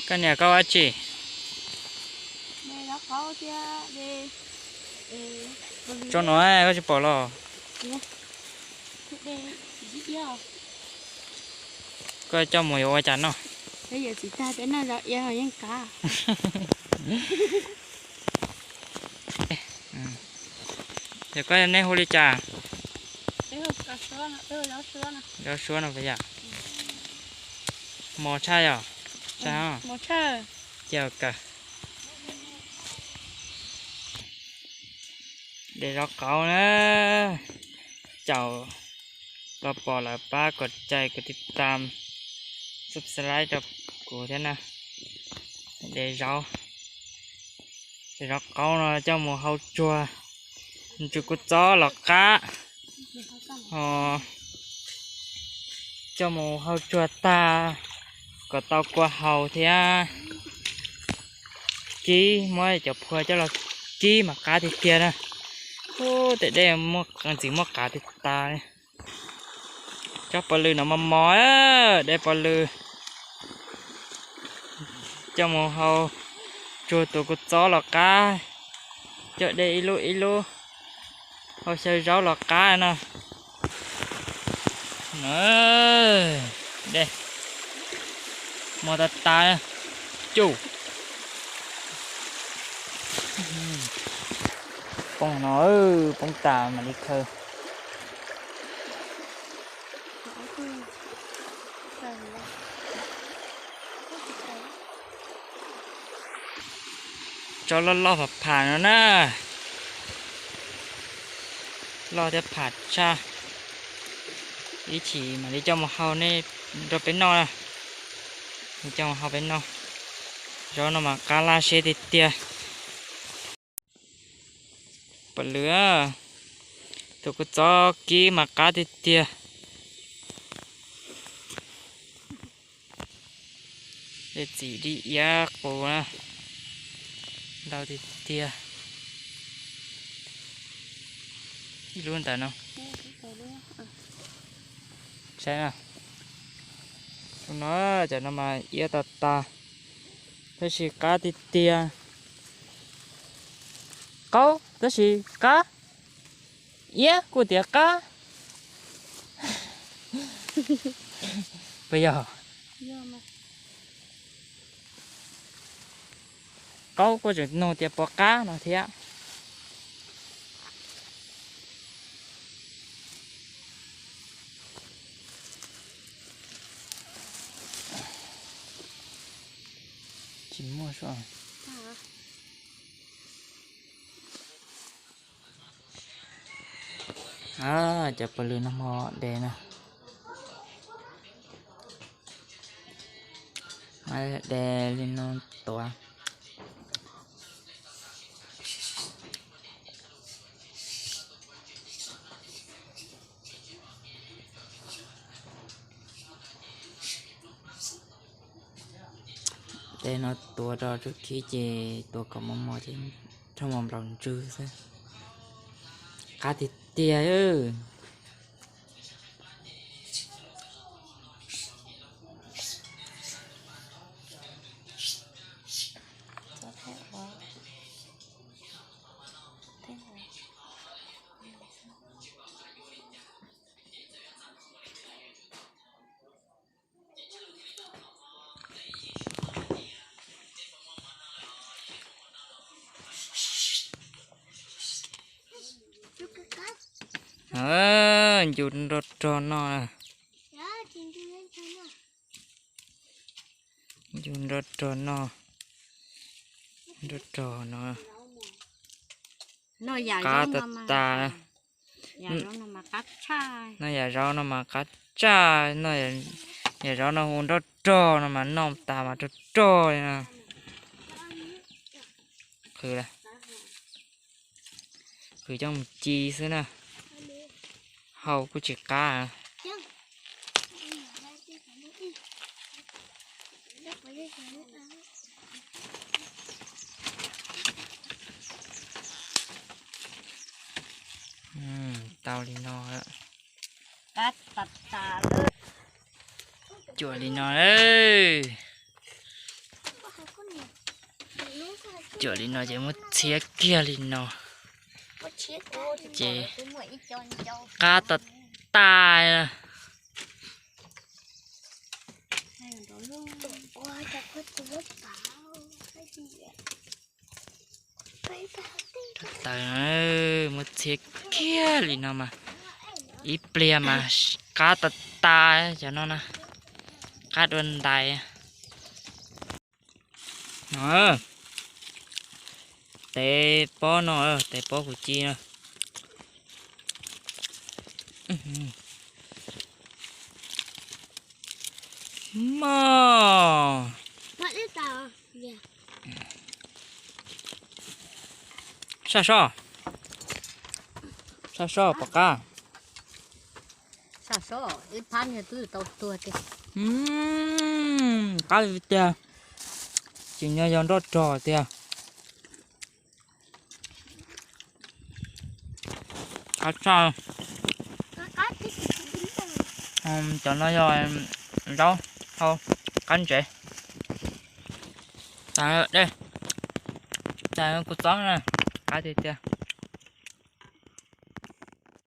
Koj niam koj ua dab tsi? Tso no koj tsis pom los? Koj coj mus yuav ua cas noj? Yog koj nej hu li cas? Zaub suab no puas yog? Mos tshaj yog? Tshaj. Cia kawg. De zaub qaub na. Caum los pom lawm pab kom cais kom tiv tam, subscribe rau kuv thiab na. De zaub, de zaub qaub no coj mus hau tsuag, ntsws kua txob los qab, coj mus hau tsuag tag kom tau kua haus thiab. Kib, muab cov phua coj los kib mas qab tiag tiag na. Ub, tej dej ntxim muaj qav tiag tas li. Cov pov lws no mos mos, de pov lws coj mus hau tsuag tus kua txob los qab, coj de ib lub ib lub hau xyaw zaub los qab no. De mos tas tas, cuj poob no, poob tas mam li khaws. Tsob loj loj pham pham no na, loj thiab pham tshaj. Ib chim mam li coj mus hau nej, rau peb noj na, coj mus hau peb noj. Zaub no mas qab laj siab tiag tiag. Pov lws, tus kua txob kib mas qab tiag tiag. De txim dib iab qus na, ntau tiag tiag. Ib lub ntawm no, saib na, no cov no mas iab tas tas, tab sis qab tiag tiag. Qaub tab sis qab, iab kuj tias qab. Puas yog? Qaub kuj tseem nug tias puas qab no thiab. Tsis muaj sua. Cov pov lws no hmo de na, de li no tuav. De no tuav rau tsuj khib ces tuav kom mos mos ces rau mos nplaum ntsws xwb. Qab tiag tiag. Ncu nrog rog no. Ncu nrog rog no. Nrog rog no. Qab tas tas. No yam zaub no mas qab tshaj, no yam zaub no hu nrog rog no mas noj tas mas rog rog li no. Qhwv, qhwv coj mus ci xwb na. Hau kuj tsis qab. Tau li no lawm. Cuam li no lawm. Cuam li no ces muab txhiab kiag li no. Ces qab tas tas. Taws, muab txhiab kiag li no mas ib pliag mas qab tas tas cov no na, qab dua ntais. No, tev pob no, tev pob kuv ci no. Mog. Saj soj, saj soj pom qab. Qab li tiag, tsis nyo yog nroj rog tiag. Qab tshaj. Cov no yog zaub hau qab ntsev. Tas dej, tas kua txob na, qab tiag tiag.